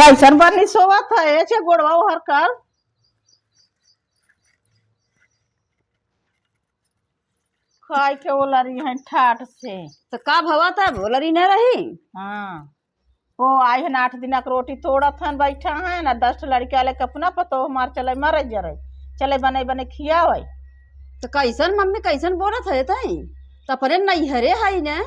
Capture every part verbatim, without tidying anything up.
कैसन बनी सोवत है, ऐसे गोड़वा ओहर कर। खाए के ओलरी है ठाट से। तो का भवा था, ओलरी न रही? हाँ। ओ, आई हन आठ दिना के रोटी तोड़त हन, बैठा हन, आ दस ठे लड़के वाले के अपना पतोह मार चले मरे जरे, चले बने बने खियावे। तो कैसन मम्मी, कैसन बोलत है तई? तो अपने नैहरे है ने।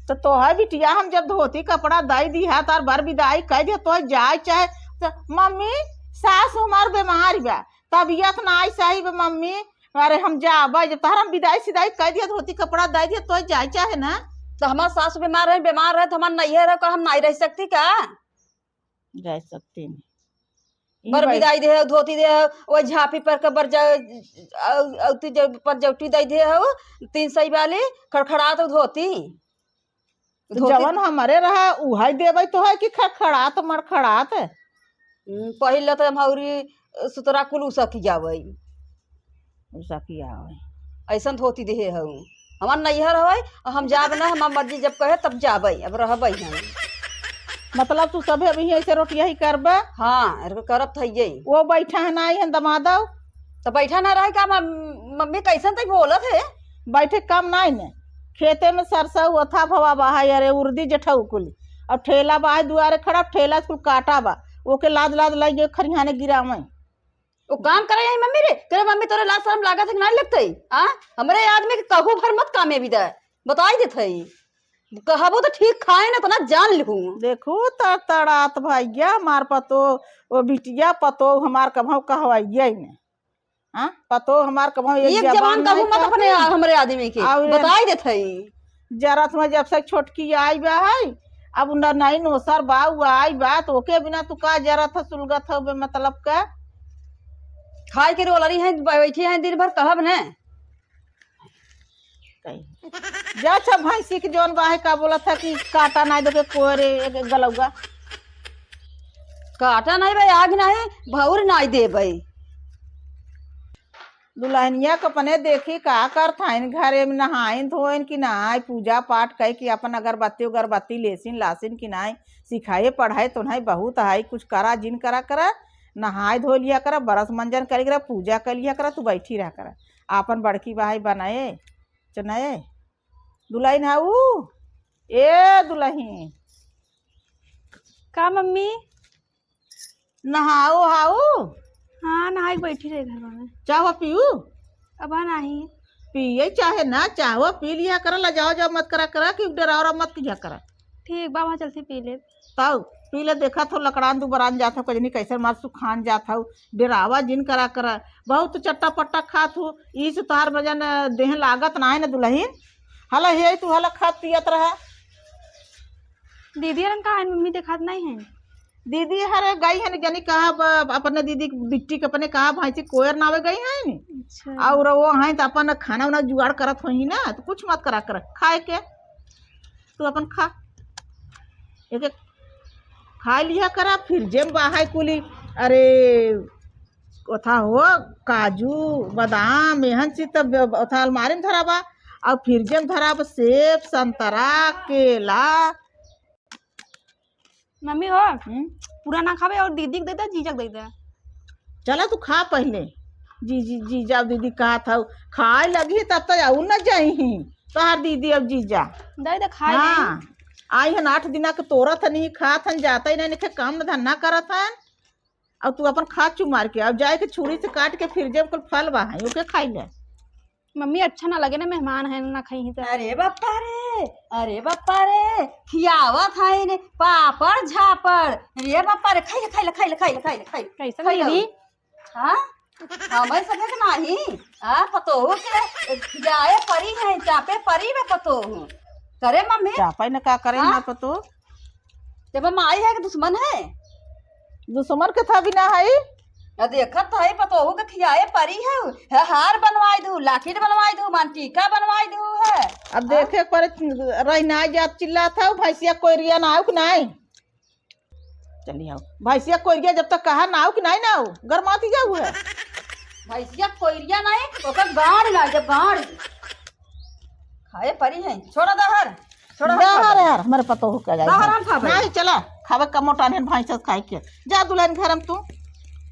तो तोहर बिटिया हम जब धोती कपड़ा दई दिहा, तार बर विदाई कह दिया, तोहर जाए चाहे, तो मम्मी, सास हमार बीमार बा, तबियत नाई सही बा मम्मी, अरे हम जाबे, जब तहर हम विदाई सिदाई कह दिया, धोती कपड़ा दे दिया, तो जाए चाहे ना। तो हमार सास बीमार है, बीमार है तो हमार नैहर है, का हम नहीं रह सकती का? रह सकती नहीं। ई बर बात विदाई दे, धोती दे, वो झापी पर के बर जा, अउ, अउ तू जब पर जौटी दे दे हो, तीन सौ वाली खड़खड़ात धोती। तो धोती जवन हमरे रहा, उहइ देबै तो है कि खड़खड़ात मड़खड़ात? हम्म, पहिल त हम हौरी सुतरा कुल उसकी जावै। उसकी आवै। ऐसन धोती देहे हऊ। हमार नैहर हवै, और हम जाब ना, हमार मर्जी जब कहे तब जाबै, अब रहबै हम। मतलब तू सभे अभी ऐसे रोटिया ही करबा? हाँ, अरे करत हइये। वो बैठा है ना, आई है दमादव। तो बैठा ना रहे का, मम-, मम्मी कैसन तक बोलत है? बैठे काम नाई ने, खेते में सरसों ओथा भवा बा है, अरे उर्दी जेठऊ कुली, और ठेला बा है दुआरे खड़ा, ठेला से कुल काटा बा, ओके लाद लाद लइ गए खरिहाने गिरावे। वो काम करे यही मम्मी रे, तेरे मम्मी तोरे लाज शरम लागत है कि नाई लगत है? आ, हमरे आदमी के कहू भर मत कामे भी दे, बताई देत है। कहबो तो ठीक खाए ना, तो ना जान लिहू। देखू तड़तड़ात भैया, हमार पतो, वो बिटिया पतो हमार कभौ कहवाइया ही ने। हाँ, पतो हमार कभौ एक एक जबान जबान कहू नहीं मत अपने कहती। आ-, हमरे आदमी के। और बताई देत हई। जरत में जब से छोटकी आई बा है, अब न नहीं नोसर बा, उ आई बा, तो ओके बिना तू का जरत है, सुलगत है, बे मतलब का? खाए के रोलरी है, बैठी है दिन भर, कहब ने। कही। जा अच्छा भैंसी के जौन बा है, का बोलत है कि काटा नाई देबे कोरे, एक, एक गलौगा। काटा नाई बे, आग नाई, भौर नाई देबे। दुल्हनिया के अपने देखी का करत हइन, घरे में नहाइन धोइन कि नाई, पूजा पाठ कइ कि अपन अगरबत्ती उगरबत्ती लेसिन लासिन कि नाई, सिखाए पढ़ाए तो नाई बहुत है, कुछ करा जिन करा करा, नहाए धो लिया करा, बरस मंजन करी करा, पूजा कर लिया करा, तू बैठी रहा करा। आपन बड़की बहाई बनाए चनाए। दुलहिन हाउ? ए दुलहिन। का मम्मी? नहाओ हाउ? हाँ, नहाए के बैठी रहे घर में। चाहो पीऊ? अब नाही। पिए चाहे ना, चाहो पी लिया करा, लजाओ जाओ मत करा करा कि डराओ मत किया करा। ठीक बा, वहाँ चलती पी ले। तब पी ले, देखत हो लकड़ान दुबरान जात हो, कजनी कैसे मार सुखान जात हो, डेरावा जिन करा करा, बहुत चट्टा पट्टा खात हो, ई से तोहार वजन देह लागत ना है ना दुलहिन। हला हे तू हला खात पियत रहा। दीदी हरन कहाँ है, मम्मी देखात नहीं है। दीदी हरे गई है जनी कहा ब-, अपने दीदी बिट्टी के अपने कहा भैंसी कोयर नावे गई है नी। अच्छा। और वो हैं तो अपन खाना उना जुगाड़ करत होही ना, तो कुछ मत करा कर खाए के। तू अपन खा, एक एक खा लिया करा, फिर जेम बाहाई कुली। अरे, ओथा हो, काजू, बादाम, एहन चीज त ब-, ओथा अलमारी में धरा बा, और फिर जेम धरा बा सेब, संतरा, केला। मम्मी हो, हम्म? पूरा ना खावे और दीदी के दे दे, जीजा के दे दे। चला तू खा पहले। जी, जी, जीजा, दीदी कहत हऊ, खाए लगी तब तो अउर न जाई ही तोहार दीदी अब जीजा। दे दे, खाए हाँ। नहीं। आई हन आठ दिना के तोरत हन, खात हन, जाता ही नहीं, निखे काम धंधा करत हन। अब तू अपन खा चुमार के, अब जाए के छुरी से काट के फिर जेम कुल फल बा है, ओके खाई ले। मम्मी, अच्छा ना लगे ना, मेहमान है ना, खाई ही तो। अरे बापा रे, अरे बापा रे, खियावत है ने पापड़ झापड़। रे बापा रे, खाई ले, खाई ले, खाई ले, खाई ले, खाई ले, खाई ले। कैसन खाई ले। दीदी? हाँ? हमें सके के नाही। आ, पतोहू के खियाए परी है, चापे परी बे पतोहू। करे मम्मी? चापे न का करे हाँ? हमार पतोहू? जब हम आई है कि दुश्मन है? दुश्मन के था भी ना है। आ, देखत है पतोहू के खियाए परी है। है हार बनवाई दू, लाकिट बनवाई दू, मान टीका बनवाई दू है। अब हाँ? देखे पर रही ना जात चिल्लात है, भैंसिया कोयरिया ना आऊ कि नाई? चली आओ। भैंसिया कोयरिया जब तक कहा ना आओ कि नाई ना आओ, गरमाती जाऊ है। भैंसिया कोयरिया नाई, ओकर गांड ना, जब गांड। खाए परी है। छोड़ा दहर, छोड़ा दहर। दहर यार, हमारे पतोहू के जाए। दहर हम खाबे। नाई, चला। खावे कम मोटानी है भैंस खाए के। जा दुल्हन घर में तू,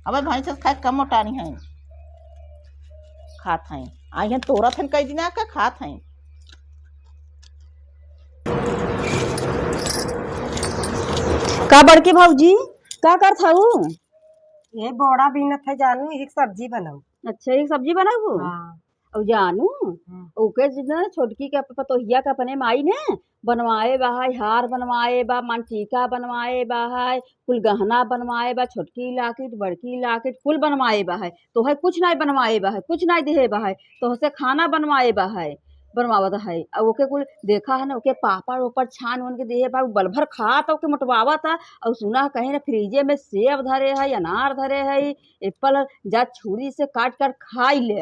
अबे भैंस खाए कम मोटानी है, खात हैं। आई हैं तोरा थन कई दिना का खात हैं। का बड़की भौजी, का करत हऊ? ये बोड़ा बीनत है जानू, एक सब्जी बनाऊ। अच्छा, एक सब्जी बनाऊ? हाँ। और जानू, हम्म। ओके जितना छोटकी के पतोहिया के अपने माई ने बनवाए बा है, हार बनवाए बा, मनटीका बनवाए बा है, कुल गहना बनवाए बा, छोटकी लाकिट, बड़की लाकिट, कुल बनवाए बा है। तोहे कुछ नाई बनवाए बा है, कुछ नाई देहे बा है, तोहसे खाना बनवाए बा है, बनवावत है। और ओके कुल देखा है ना, ओके पापड़ ओपड़ छान ओन के देहे बा, बल भर खात, ओके मोटवावत है। और सुना कहे ना फ्रिजे में सेब धरे है, अनार धरे है, एप्पल, जा छुरी से काट काट खाई ले।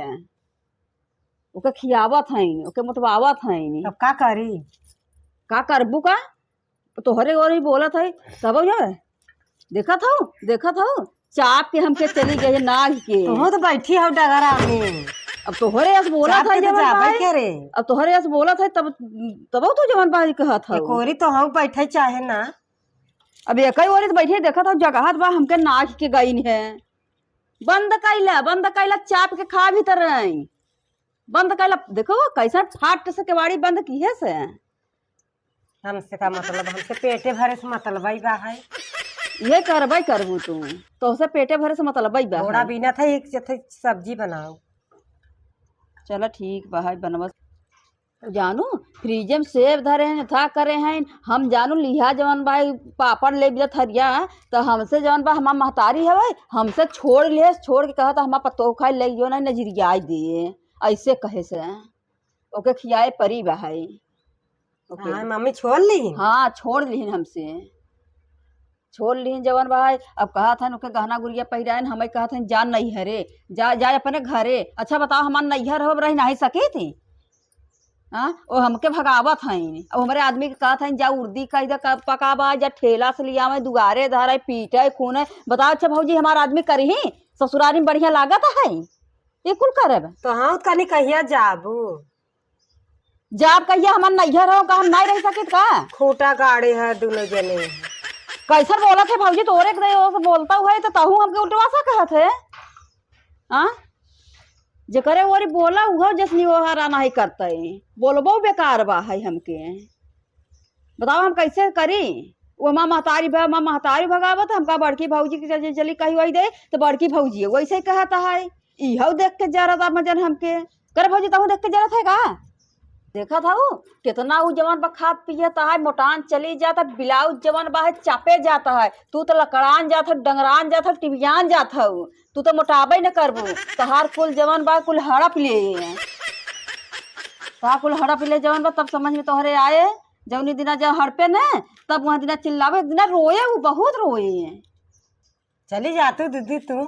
ओके खियावत हईन, ओके मोटवावत हईन। तब का करी? का करबू का? तोहरे ओरी बोलत है, तब जो है, देखत हऊ, देखत हऊ, चाप के हमके चली गई है नाग के। तू तो बैठी हऊ डगरा में। अब तोहरे अस बोलत चाप है के तो जवन जाबे भाई। के रे। अब तोहरे अस बोलत है, तब, तब तू जवन भाई कहत हऊ। एक ओरी तो हम बैठे चाहे ना। अब एक ही ओरी तो बैठे देखत हऊ, जगहत बा हमके नाग के गईन है। बंद कैला, बंद कैला, चाप के खा भीतर आई। बंद कैला, देखो कैसन फाट से केवाड़ी बंद किहे से। हमसे का मतलब, हमसे पेटे भरे से मतलब ही बा है। ये करबई करबू तू, तोहसे पेटे भरे से मतलब ही बा बोड़ा है। बीनत है, एक जथे सब्जी बनाऊ। चला ठीक बा है, बनवा। जानू, फ्रिजे में सेब धरे हैं, था करे हैं, हम जानू लिहा जवन बा, पापड़ ले बिया थरिया, त हमसे जवन बा, हमार महतारी हवे, हमसे छोड़ लिहे, छोड़ के कहत, "हमार पतोह खाए ले जो ना, नजरियाई दे," ऐसे कहे से, ओके खियाए परी बा है। ओके। हाँ, मम्मी छोड़ ली? हाँ, छोड़ लिहिन हमसे, छोड़ लिहिन जवन बा है। अब कहत हन, ओके गहना गुरिया पहिराइन, हमें कहत हन, "जा नैहरे, जा, जा अपने घरे।" अच्छा बताओ, हमार नैहर हो रही नहीं सकी थी? हाँ, वो हमके भगावत हईन। अब हमरे आदमी के कहत हईन, "जा उर्दी कह दे, क-, पकावा, जा ठेला से लियावे, दुआरे धरे, पीटे, खूने।" बताओ, अच्छा भौजी, हमार आदमी करही? ससुरारी में बढ़िया लागत है? ये कुल करब? तो हाँ, तनी कहिया जाबू? जाब कहिया? हमार नैहर हो, का हम नहीं रह सकित का? खूंटा गाड़े है दुनो जने। कैसन बोलत है भौजी, तोरे के दे, ओसे बोलता हुआ है, तो तहू हमके उल्टवा सा कहत है? हाँ? जेकरे ओरी बोला, उहो जसनी ओहरा नाहीं करतई। बोलबो बेकार बा है हमके। बताओ, हम कैसे करी? वो हमार महतारी बा, हमार महतारी भगावत, हमका बड़की भौजी के चली, चली कही वही दे, तो बड़की भौजी वैसे ही कहत है। इहो देख के जरत बा मजन हमके। करे भौजी, तहूँ देख के जरत है का? देखत हऊ, कितना ऊ जवन बा खात पियत है, मोटान चली जात है, ब्लाउज जवन बा है, चापे जात है, तू तो लकड़ान जात है, डंगरान जात है, टिबियान जात हऊ। तू तो मोटाबे न करबू, तोहार कुल जवन बा कुल हड़प ले। तोहार कुल हड़प ले जवन बा, तब समझ में तोहरे आए। जौनी दिना जब हड़पे न, तब वहाँ दिना चिल्लावे, दिना रोए, ऊ बहुत रोए। चली जा तू दीदी, तू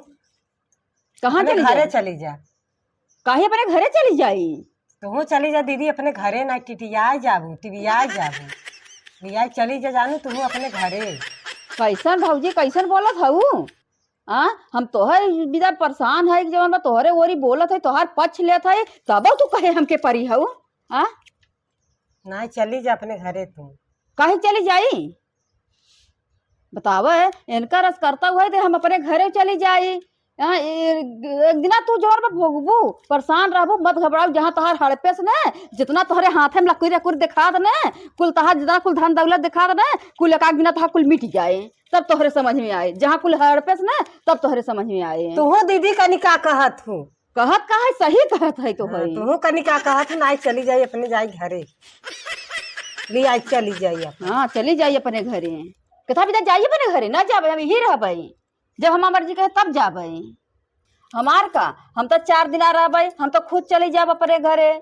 कहाँ अपने चली घरे जाई? चली जा। काहे अपने घरे चली जाई? तू चली जा दीदी अपने घरे, ना टिटियाए जाबू, टिबियाए जाबू। टिबियाए चली जा जानू तू अपने घरे। कैसन भौजी, कैसन बोलत हऊ? आ, हम तोहर बिदा परेशान है कि जवन बा तोहरे ओरी बोलत है, तोहार पक्ष लेत है, तब तू कहे हमके परी हऊ? आ? नाहीं, चली जा अपने घरे तू। काहे चली जाई? बतावे, इनका रस करता हुआ है तो हम अपने घरे चली जाई। हाँ, ए-, एक दिना तू जवन बा भोगबू, परेशान रहबू, मत घबराऊ, जहाँ तोहार हड़पेस न, जितना तोहरे हाथे में लकुर अकुर दिखात न, कुल तोहार जितना कुल धन दौलत दिखात न, कुल एक आध दिना तोहार कुल मिट जाए। तब तोहरे समझ में आए, जहाँ कुल हड़पेस न, तब तोहरे समझ में आए। तुहू दीदी कनी का कहत हूँ? कहत का है, सही कहत है तो हाँ, है। तुहू कनी का कहत है, नाई चली जाई अपने जाई घरे, ले आई चली जाई अपन। हाँ, चली जाई अपने घरे। कथा बिदा जाई अपने घरे, ना जाबे, हम यही रहबे। जब हमार मर्जी कहे तब जाबे। हमार का, हम तो चार दिना रहबे, हम तो खुद चली जाब अपने घरे।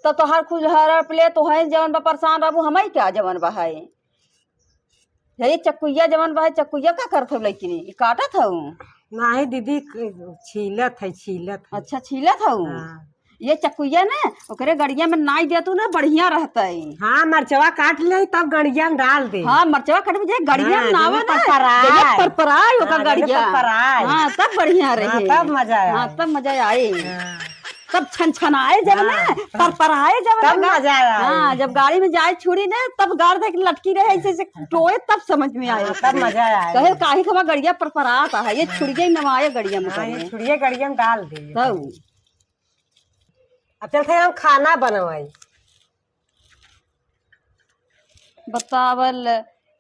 तो तोहार खुद हड़प ले, तो है जवन बा परेशान रहबू, हम ही क्या जवन बा है। हे चकुइया जवन बा, चकुइया का करत हऊ लइकिनी? ई काटत हऊ? नाहीं दीदी, क-, छीलत है, छीलत है। अच्छा, छीलत हऊ? हाँ। ये चकुइया ना, ओकरे गड़िया में नाई दे तू ना, बढ़िया रहतई। हाँ, मरचवा काट ले, तब गड़िया में डाल दे। हाँ, मरचवा काट दे, गड़िया हाँ, में नावे जब ना, परपराए। जब परपराए ओकर हाँ, जब गड़िया। परपराए। हाँ, तब बढ़िया हाँ, रहे। तब मजा आए। हाँ, तब मजा आए। हाँ। तब छनछनाए जब ना, हाँ। परपराए जब तब ना, मजा आए। हाँ, जब गाड़ी में जाए छुड़ी ना, तब गाड़ देख लटकी रहे ऐसे, ऐसे टोए, तब समझ में आए। हाँ, तब मजा आए। कहे, "काहे के हमार गड़िया परपरात है, ये छुड़िया ही नवाए गड़िया में हाँ, ये करे।" छुड़िया गड़िया में डाल दे। तब। अब चलते हम खाना बनवाई। बतावल,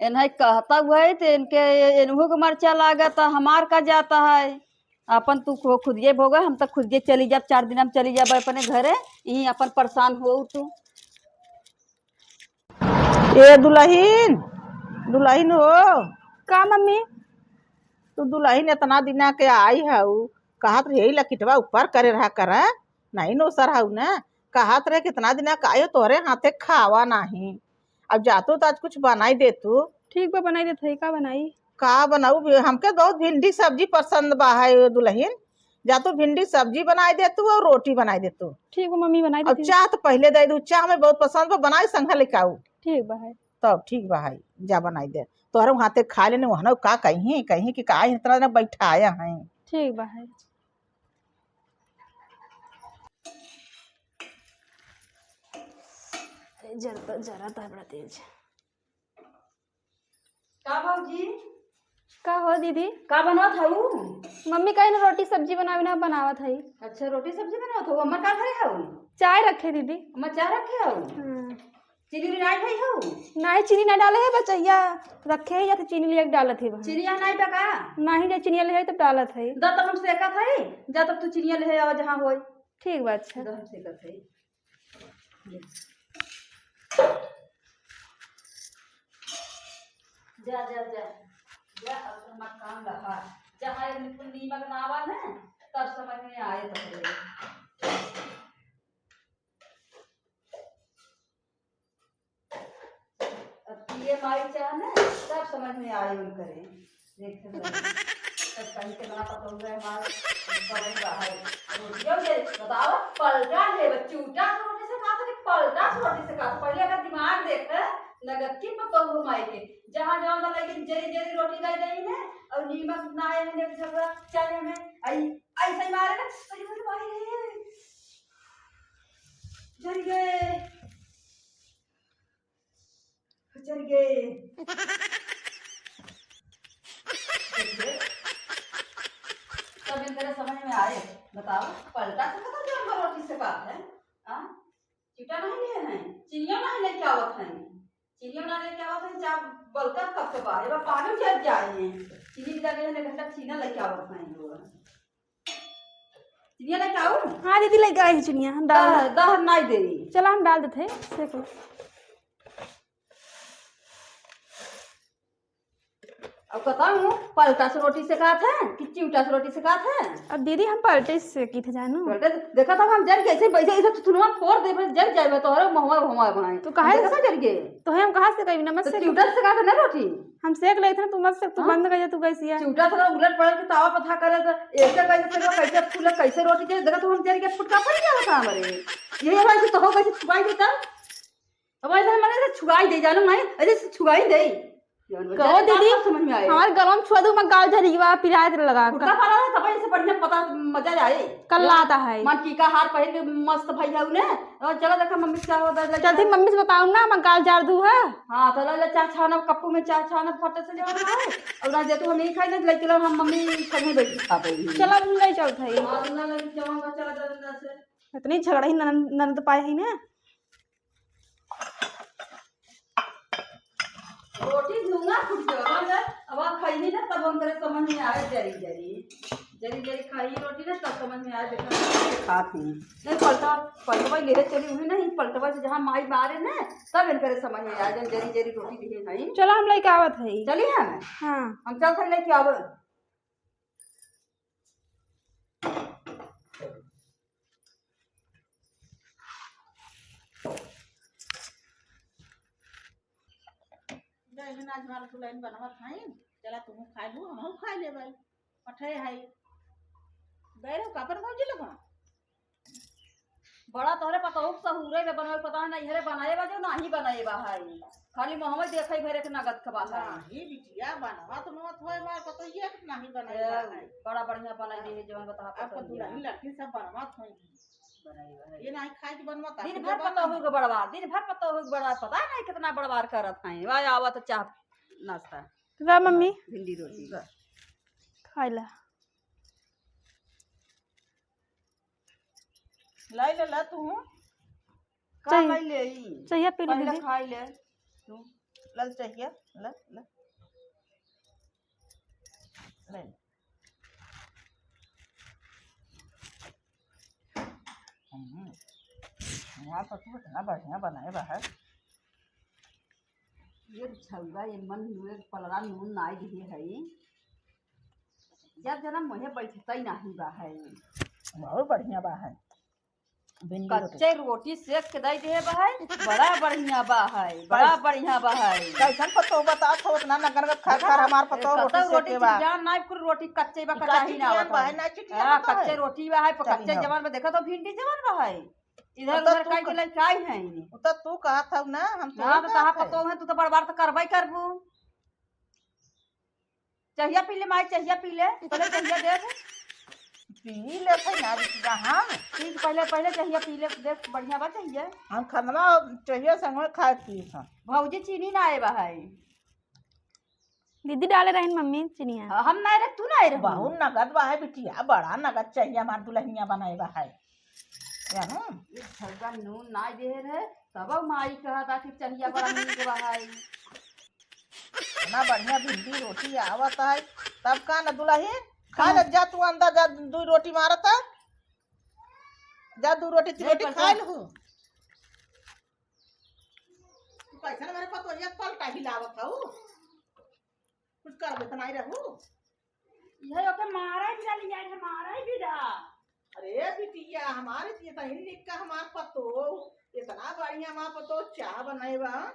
एन्है कहता हुआ है, तो इनके, एनहू के मरचा लागत, हमार का जाता है? अपन तू खु-, खुदिये भोगा, हम तो खुदिये चली जाब, चार दिन हम चली जाब अपने घरे, यहीं अपन परेशान हो तू। ए दुलहिन, दुलहिन हो। का मम्मी? तू दुलहिन एतना दिना के आई हऊ, कहत रहे, "यही लकिटवा ऊपर करे रहा कर, नहीं नोसर हऊ न।" कहत रहे, "कितना दिना के आई हो, तोहरे हाथे खावा नाही।" अब जातू तो आज कुछ बनाई देतू। ठीक बा, बनाई देत हई। का बनाई? का बनाऊ? भी-, हमके बहुत भिंडी सब्जी पसंद बा है दुलहिन, जातू भिंडी सब्जी बनाई देतू और रोटी बनाई देतू। ठीक बा मम्मी, बनाई और देती। चाह तो पहले दे दू, चाह में बहुत पसंद बा, बनाई संघा लेके आऊ। ठीक बा है। तब ठीक बा है, जा बनाई दे। तोहरे हाथे खा लेने, वहनो का कहीं, कहीं कि का इतना ना बैठाया है। ठीक बा है। अरे, जरता, जरता है बड़ा तेज। का भौजी? का हो दीदी? का बनवत हऊ? मम्मी कही ना रोटी सब्जी बनावे ना बनावत हई। अच्छा, रोटी सब्जी बनावत हऊ? अम्मा का करे हऊ? चाय रखे दीदी। अम्मा चाय रखे हऊ? हाँ। चीनी उनी नाई खाई हऊ? नाई, चीनी ना डाले है बचैया, रखे है या तो चीनी लिया के डालत है बहन। चीनी यहाँ नाई बा का? नाही, जे चीनी ले है तो डालत है। द तब हम सेकत है, जा तब तू चीनी ले है, आवा जहाँ होई। ठीक बा, अच्छा। द हम सेकत है। जा, जा, जा। जा, अब तो मत काम रहा। जहाँ एक बिल्कुल नीमक ना आवा ना, तब समझ में आए तो। अब पिए माई चाह ना, तब समझ में आए उनकरे। देखे बा। तब कहीं के ना पता हुआ हमार बड़े बाहर। रोटियों के बताओ, पलटा ले, बस चूटा से रोटी से खात है कि पलटा से रोटी से खात है? पहले अगर दिमाग देख, नगद की पतोहू माई के, जहाँ जहाँ वाला के जरी जरी रोटी दे देई ने, और नीमक ना आए ने, झगड़ा चाहे में, आई, ऐसे ही मारे ना, अरे, अरे, भाई रे, जरी गए। चल गए। चल गए। तब इनकरे समझ में आए, बताओ, पलटा से पता चल रोटी से बात है, हाँ? चूटा नहीं लिए हैं, चीनिया नहीं लेके आवत हैं, चीनिया ना लेके आवत हैं, चाप बलका कब से बाहर, बा पानी उतर जाए हैं, चीनी भी लगे हैं, घंटा चीना लेके आवत हैं लोग। चीनिया लेके आऊ? हाँ दीदी, लेके आई चीनिया, हम डाल दह, दह नहीं देई। चला, हम डाल देते हैं, सेक लो। अब बताऊँ, पलटा से रोटी सेकात है कि चिउटा से रोटी सेकात है? अब दीदी, हम पलटे से सेकी थे, जानू। पलटे से, देखा था हम जर के ऐसे, ऐसे, ऐसे थुथुनवा फोड़ दे, जर जाए, तोहरे महुआ, महुआ बनाए। तो काहे देखा था जर के? तो हम कहाँ से कही ना, मत तो सेक। चिउटा से सेकात है ना रोटी? हम सेक लेते हैं, तू मत सेक, तू हाँ? बंद कर दे, तू गैसिया। चिउटा थोड़ा उलट पलट के तावा पथा करे तो ऐसे कैसे सेक, कैसे फूले, कैसे रोटी के, देखा तो हम जर के फुटका पड़ गया था हमारे। यही हमारे से तो हो कैसे छुपाई देता? अब ऐसे मने से छुआई दे, जानू माई, ऐसे से छुआई दे। कहो जाने दीदी, बात समझ में आए। हमारे गलवा में छुआ दू, मैं गाल झरिवा पिराए लगा। कुर्ता पहना है, तब ऐसे बढ़िया पता मजा आए। कल लाता है। मन टीका हार पहन के मस्त भई है उन्हें। और चला देखा मम्मी से क्या होता है, चलती मम्मी से बताऊँ ना, मैं गाल झाड़ दू है। हाँ, तो ला, ला, चाह छाना, कप्पू में चाह छाना, फटे से जाओ ना। और ना दे तू हम ही खाई ना, लेके ला, हम मम्मी संगे बैठ के खा पाएंगे। चला, हम ले चलते हैं। हाँ, ना, ना, चला, चला, चला, से। इतनी झगड़ा ही ननद, ननद पाए है ना। रोटी धुआं फूट गया, अब, अब आप खाइए ना, तब हम तेरे समझ में आए, जरी, जरी, जरी, जरी खाइए रोटी ना, तब समझ में आए, देखा, खात नहीं। नहीं, पलटा, पलटवा लेहे चली हुई ना, ई पलटवा से जहाँ माई मारे ना, तब इनकरे समझ में आए, जन जरी, जरी रोटी दिए नहीं। चलो, हम लेके आवत है। चलिए हम? हाँ। हम चलते लेके आवत। गए हैं आज हमारे दुल्हन बनवत हैं, चला तुम खा लू, हम खा ले भाई। पठे है बैरो का अपन भौजी लोग। बड़ा तोहरे पतोहू के सहूरे में बनवे, पता नहीं हरे बनाए बा जो नाही बनाए बा है। खाली मुँह में देखे भरे के नगद के बा है। नाही बिटिया, बनवा तो मत होए बा, पतोहिया के नाही बनाए बा है। बड़ा बढ़िया बनाई दी है जवन बता अब पतोहिया। दुल्हन लड़की सब बनवा थोई। ये नाही खाए के बनवा का, दिन भर पतोहू के बड़वार, दिन भर पतोहू के बड़वार, पता नहीं कितना बड़वार करत हैं। वाह, आवा तो चाह नाश्ता। ला मम्मी। भिंडी रोटी। खाई ला। लाई ले ला तू। का चाहिए। लाई ले ई? चाहिए पी ले पहले दीदी। खाई ले। तू। लल चाहिए। ले, ले। ले। हम्म। हमार पतोहू इतना बढ़िया बनाए बा है। ये छौरा, ये मन हुए पलड़ा नून नाई दिए है। जब जन्म मुहे बैठता ही नहीं बा है। बहुत बढ़िया बा है। भिंडी रोटी। कच्चे रोटी सेक के दे दिए बा है, बड़ा बढ़िया बा है, बड़ा बढ़िया बा है। कैसन पतोहू बता थो, उतना नगर का खा खा हमार पतोहू रोटी सेक के बा। चिटियान ना, कुल रोटी कच्चे बा, कच्चा ही ना बा है। ना चिटियान हाँ, बा है। कच्चे रोटी बा है, कच्चे जवान में देखा तो भिंडी जवान बा है। इधर उधर काई के लइकाई है। उ तो तू कहत हऊ ना, हम तो हाँ, तो तहार पतोहू है, तू तो बड़वार तो करबे करबू। चाहिए पी ले माई, चाहिए पी ले, पहले चाहिए देख। पी ले थे ना बिटिया, हाँ। ठीक, पहले, पहले चाहिए पी ले, देख बढ़िया बा चाहिए। हम खनवा चाहिए संग में खाए पी थे। भौजी चीनी ना आए बा है। दीदी डाले रहन मम्मी चिनिया। हाँ, हम ना रह, तू ना रह। बहुत नगद बा है बिटिया, बड़ा नगद चाहिए हमार दुल्हनिया बनाए बा है। जानू? ये छौरा नून ना दे रहे, तब माई कहा था कि चहिया बड़ा नीक बा है। इतना बढ़िया भिंडी रोटी आवत है, तब का न दुल्हन खा ले, जा तू अंदर जा, दू रोटी मारत है, जा दू रोटी, तीन रोटी खा लहू। तू कैसे हमारे पतोहिया के पलटा हिलावत हऊ? कुछ करबे त नाई रहू। इहे ओके मारे भी डाली जाए, मारे भी डा। अरे बिटिया, हमारे ये तो हिंदी का हमार पतो, इतना बढ़िया हमार पतो चाह बनाए बा।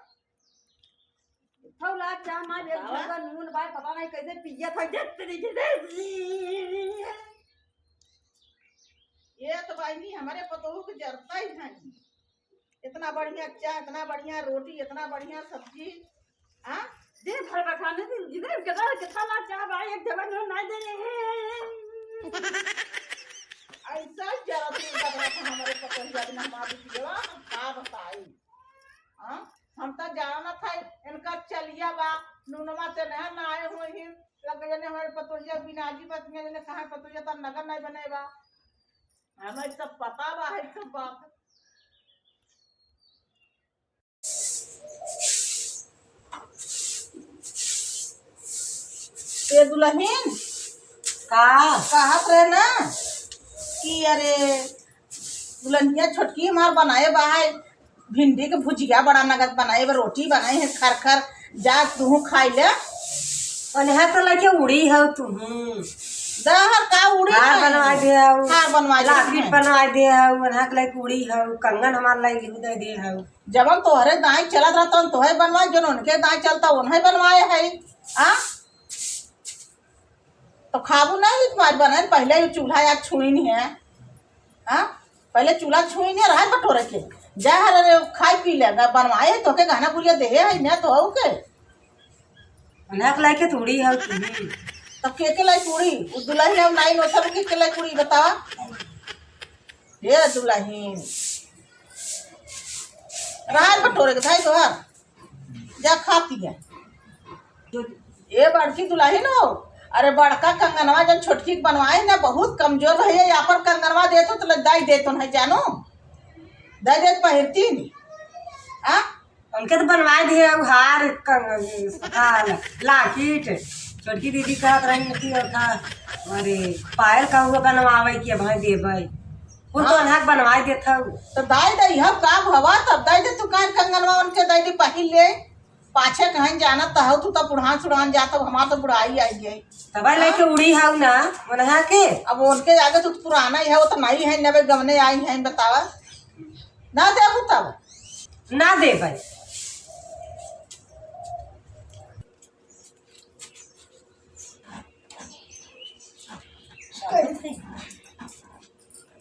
थौला चाह मार एक बतावा। झोंका नून बा, पता नहीं कैसे पिया था, देख तेरी की देख। ये तो बहिनी हमारे पतोहू के जरता ही नहीं। इतना बढ़िया चाय, इतना बढ़िया रोटी, इतना बढ़िया सब्जी। हाँ? दिन भर का खाने दिन, जिधर के दर के थाला चाय बा, एक जगह जो ना दे। ऐसा जरा दिन का रहा था हमारे पतोहिया बिना हमारी पियवा, हम का बताई। हाँ? हम तो जानत है, इनका चलिया बा, नूनमा ते नहर ना आए हुए ही, लग जने हमारे पतोहिया बिना जी बतिया, जने कहाँ पतोहिया तो नगर नहीं बने बा। हमें सब पता बा है सब बात। ए दुल्हन, का? कहत रहे ना कि अरे दुल्हनिया छोटकी हमार बनाए बा है, भिंडी के भुजिया बड़ा नगद बनाए बा, रोटी बनाए है खर खर, जा तू खाई ले। ओन्हा तो लगे उड़ी हऊ तू। दहर का उड़ी हार है? बनवा दे हऊ। हार बनवा दे लाकिट है। बनवा दे हऊ, ओन्हा के लगे उड़ी हऊ, कंगन हमार लगे लिहू दे दे हऊ। जवन तोहरे दाई चलत रहा, तवन तोहे बनवाए, जवन उनके दाई चलता, उन्हें बनवाए है। आ? तो खाबू नहीं तुम्हारे बनन, पहले ही चूल्हा या छुईन है। आ? पहले चूल्हा छुईन है, रहे बटोरे के। जा हर रे, खाई पी ले, अगर बनवाए तो के गहना गुरिया देहे है, ना तो हो के। अनाक लाइके थोड़ी है तू। तो के के लाई कुड़ी? उ दुल्हन है, नाई नो सब के के लाई कुड़ी, बतावा। हे दुल्हन। रहे बटोरे के, धाई तोहार। जा खा पी ले। ए बड़की दुल्हन हो, अरे बड़का कंगनवा जन छोटकी के बनवाए ना, बहुत कमजोर रहे, या पर कंगनवा देतो तो दाई देतो नहीं जानो, दाई देत पहिरती नहीं। आ? उनके तो बनवाए दिए उ हार, कंग-, हाँ, लाकिट। छोटकी दीदी कहत रही कि और का, अरे पायल का हुआ बनवावे कि भाई देबै। वो तो हाँ। अनहक बनवाए देत हऊ। तो दाई दे, हम का भवा, तब दाई दे, तू काहे कंगनवा उनके दाई दे पहिर ले। पाछे कहीं जानत त हऊ, तू तो बुढ़ान सुढ़ान जात हऊ, हमार तो बुढ़ाई आई है। तब हाँ? लेके उड़ी हऊ ना, मनहा के। अब उनके आगे तू तो पुराना ही है, वो तो नहीं है, नवे गमने आई है, बतावा। ना देबू तब? ना देबै।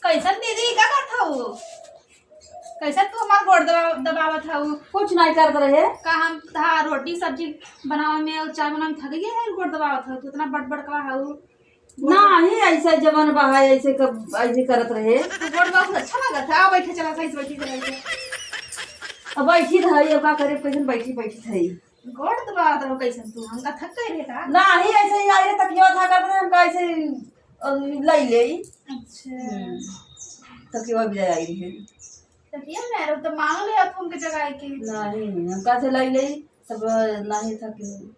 कैसन दीदी, का करत हऊ? कैसन तू हमार गोड़ दबा-, दबावत हऊ? कुछ नहीं करत रहे। का हम तहार रोटी सब्जी बनावे में और चाय बनावे में थक गए हैं, गोड़ दबावत हऊ? तू इतना बड़ बड़ का हऊ? नाही, ऐसा जवन बा है, ऐसे कब, ऐसे करत रहे। तो गोड़ बहुत अच्छा लागत है। आ, बैठे चला, सही से बैठी चला। अब बैठी त है, अब का करे, कैसन बैठी, बैठी त है। गोड़ तो बात रहो, कैसन तू, हमका थक गए रहे का? नाही, ऐसे ही आई रहे, तकिया था करत रहे, हमका ऐसे, अ, लाई ले। अच्छा। हम्म। तकिया भी आई रहे। तकिया में रहो, तो मांग ले आप उनके जगह के। नाही, हमका से लाई ले, सब नाही था कि।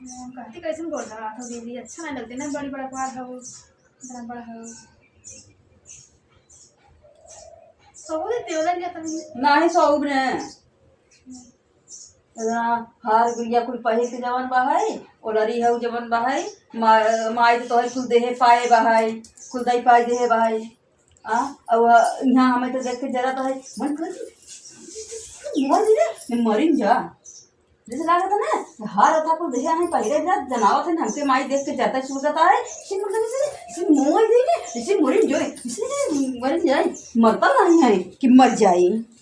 हम कहती कैसन गोड़ धरा था दीदी, अच्छा नहीं लगते ना, बड़ी बड़ा पार हो, इतना बड़ा हो। सहू देते हो, लग जाता नहीं। नाही, सहू ने। इतना हार गुड़िया कुल पहिर के जवन बा है, ओलरी हऊ जवन बा है, मा-, माई तो तोहर कुल देहे पाए बा है, कुल दई पाए देहे बा है। आ, अब यहाँ हमें तो देख के जरा तो है, मन कर मोर दीदी, ये मरिन जा। जैसे लागत है ना, हार होता कुल देहे हमें पहिरे जा, जनावत है, हमके माई देख के जाता है, सूझ जाता है, इसी मुर्दे से, इसी मोर दीदी, इसी मरिन जो, इसी मरिन जाए, मरता नहीं है कि मर जाए।